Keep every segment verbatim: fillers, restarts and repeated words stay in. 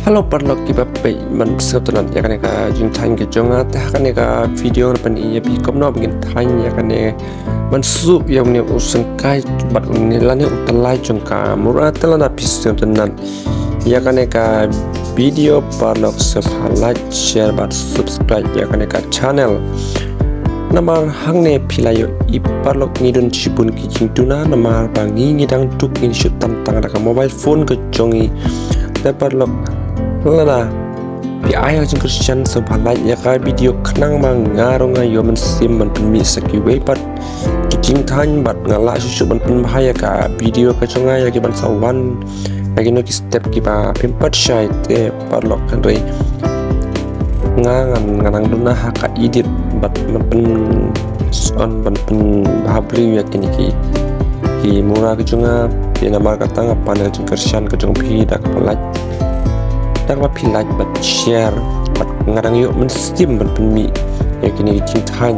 Hello paralok kiba peit, mynta sngewtynnat ïa kane ka jingthaiñ ka jong nga. Te ha kane ka video ngan pyni ïa phi kumno ba ngin thaiñ ïa kane, ban suh ïa une u syngkai bad une lane u tyllai jong ka mura. Te lada phi sngewtynnat ïa kane ka video paralok, sngewbha like, share bad subscribe ïa kane ka channel. Namar hangne phi la ïohi paralok, ngi don shibun ki jingduna namar ba ngi ngi dang duk, ngin shu tan tang da ka mobile phone ka jong ngi. Te paralok, lada phi ai ka jingkyrshan, sngewbha like ïa ka video khnang ba nga ruh nga ïoh mynsiem ban pynmih sa kiwei pat ki jingthaiñ bad nga lah shuh shuh ban pynbha ïa ka video ka jong nga ïa ki ban sa wan ïa kino ki step kiba phim pat shai. Te paralok, hynrei nga ngan, nga nang duna ha ka edit bad ban pyn, ban pynbha briew ïa kine ki, ki mura ka jong nga. Te namar kata nga pan ïa ka jingkyrshan ka jong phi da kaba like, da kaba phi like bad share bad nga dang ïoh mynsiem ban pynmih ïa kine ki jingthaiñ.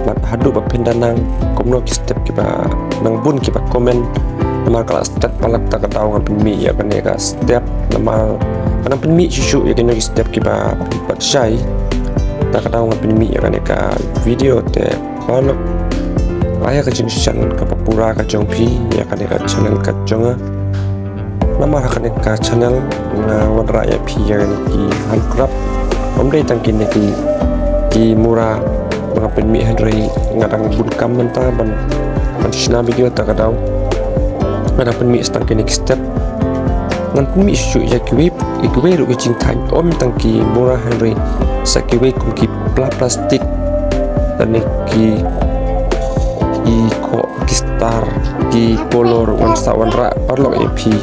Bad haduh ba phin da nang kumno ki step kiba nang bun kiba comment. Namar ka la step paralok, ta ka daw ngan pynmih ïa kane ka step. Namar ka nang pynmih shuh shuh ïa kine ki step kiba phim pat shai, ta ka daw ngan pynmih ïa kane ka video. Te paralok, ai ka jingkyrshan kaba pura ka jong phi ïa kane ka channel ka jong nga. Namar ha kane ka channel nga wanrah ïa phi ïa kine ki handcraft. Ym dei tang kine ki, ki mura ba nga pynmih, hynrei nga dang bun kam mynta ban, ban shna video, ta ka daw nga dang pynmih sa tang kine ki step. Ngan pynmih shuh shuh ïa kiwei, ïa kiwei ruh ki jingthaiñ, ym tang ki mura hynrei sa kiwei kum ki pla plastik, lane ki, ki khoh, ki star, ki polo ruh ngan sa wanrah paralok ïa phi.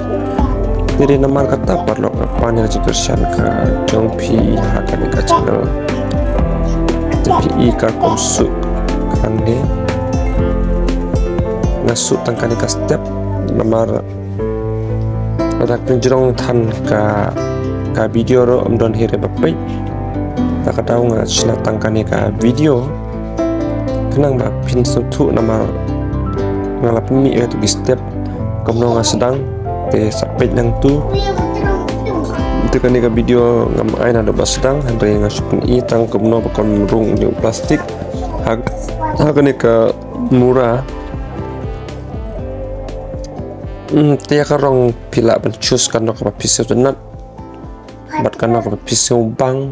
Te dei namar kata paralok, nga pan ïa ka jingkyrshan ka jong phi ha kane ka channel. Te phi i ka kum suh kane, nga suh tang kane ka step namar lada ka jrong than ka, ka video ruh ym don hi re ba peit. Ta ka daw nga shna tang kane ka video khnang ba phin sngewthuh namar nga la pynmih ïa tu ki step kumno nga sdang. Te sa peit nangtu. Te kane ka video ngam ai naduh ba sdang, hynrei nga shu pyni tang kumno ba kan rung une u plastik ha, ha kane ka mura. Hmm, te ïa ka rong phi lah ban choose kano kaba phi sngewtynnat bad kano kaba phi sngewbang.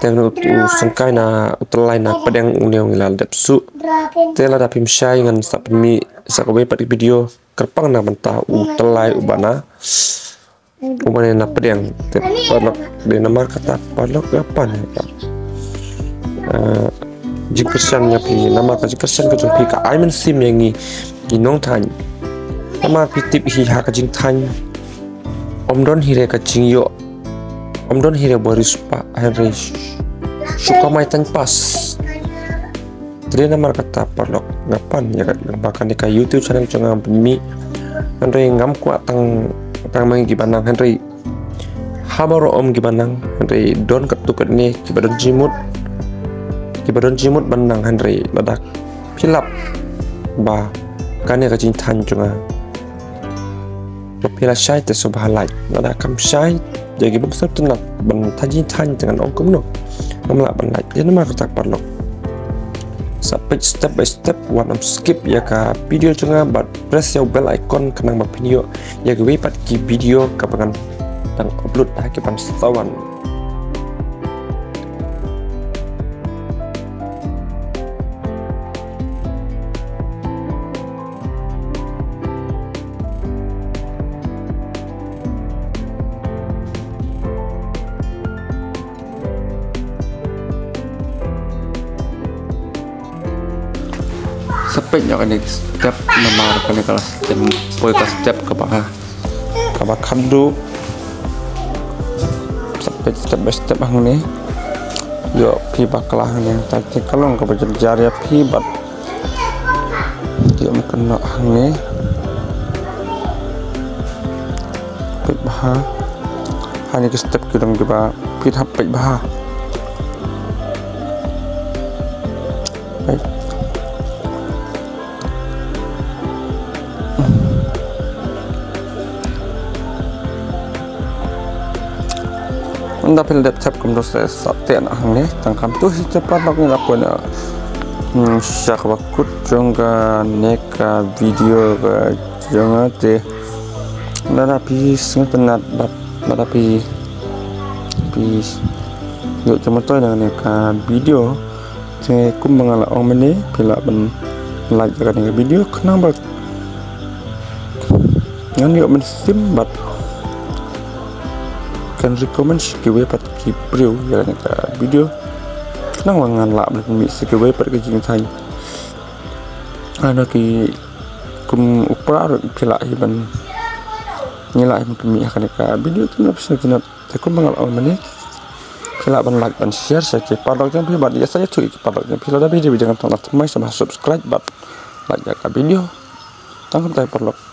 Te une u syngkai na u tyllai na pdeng une u ngi la dep suh. Te lada phim shai ngan sa pynmih sa kawei pat video kyrpang na bynta u tyllai uba na, uba na pdeng. Te paralok, dei namar kata paralok nga pan ïa ka, eh, jingkyrshan ïa phi, namar ka jingkyrshan ka jong phi ka ai mynsiem ïa ngi ki nongthaiñ. Namar phi tip hi ha ka jingthaiñ ym don hi re ka jingïoh, ym don hi re ba riewspah, hynrei shu kamai time pass. Te dei namar kata paralok nga pan ïa ka, ba kane ka YouTube channel jong nga pynmih. Hynrei ngam kwah tang, tang ma ngi kiba nang, hynrei ha baroh ym kiba nang, hynrei don katto katne kiba don jingmut, kiba don jingmut ban nang, hynrei lada phi lap ba kane ka jingthaiñ jong nga ba phi la shai te sngewbha like. Lada kam shai, ïa ki bym sngewtynnat ban thaiñ jingthaiñ te ngan ong kumno, ngam lah ban like. Dei namar kata paralok, sa peit step by step, wat nym skip ïa ka video jong nga bad press ïa u bell icon khnang ba phin ïoh ïa kiwei pat ki video kaba ngan dang upload ha ki ban sa wan. Sa peit noh kane ka step namar kane ka la step, poi ka step kaba ha, kaba khatduh. Sa peit step by step hangne. Ïoh phi bakla hangne, tang te ka long kaba jar jar ïa phi bad ïoh ym kynnoh hangne. Peit bha. Hangne ki step ki long kiba phi hap peit bha. Peit. Nda phi la dep thep kumno sa sa te na hangne tang kam tu hi te paralok ngi la poi na. Hmm, sha kaba kut jong kane ka video ka jong nga te. Nda da phi sngewtynnat bad nda da phi phi ïoh jingmyntoi na kane ka video. Te kumba nga la ong mynne phi lah ban like ïa kane ka video khnang ba ngan ïoh mynsiem bad kan recommend sha kiwei pat ki briew ïa kane ka video. Khnang ba ngan lah ban pynmih sha kiwei pat ka jingthait. Ano ki kum u Pra ruh phi lah hi ban ngi lah hi ban pynmih ha kane ka video. Te kumba nga la ong mynne phi lah ban like ban share sha ki paralok jong phi bad ïa sa ïathuh ïa ki paralok jong phi lada video jong nga tang la thymmai sa subscribe bad like ïa ka video. Tang kumta paralok.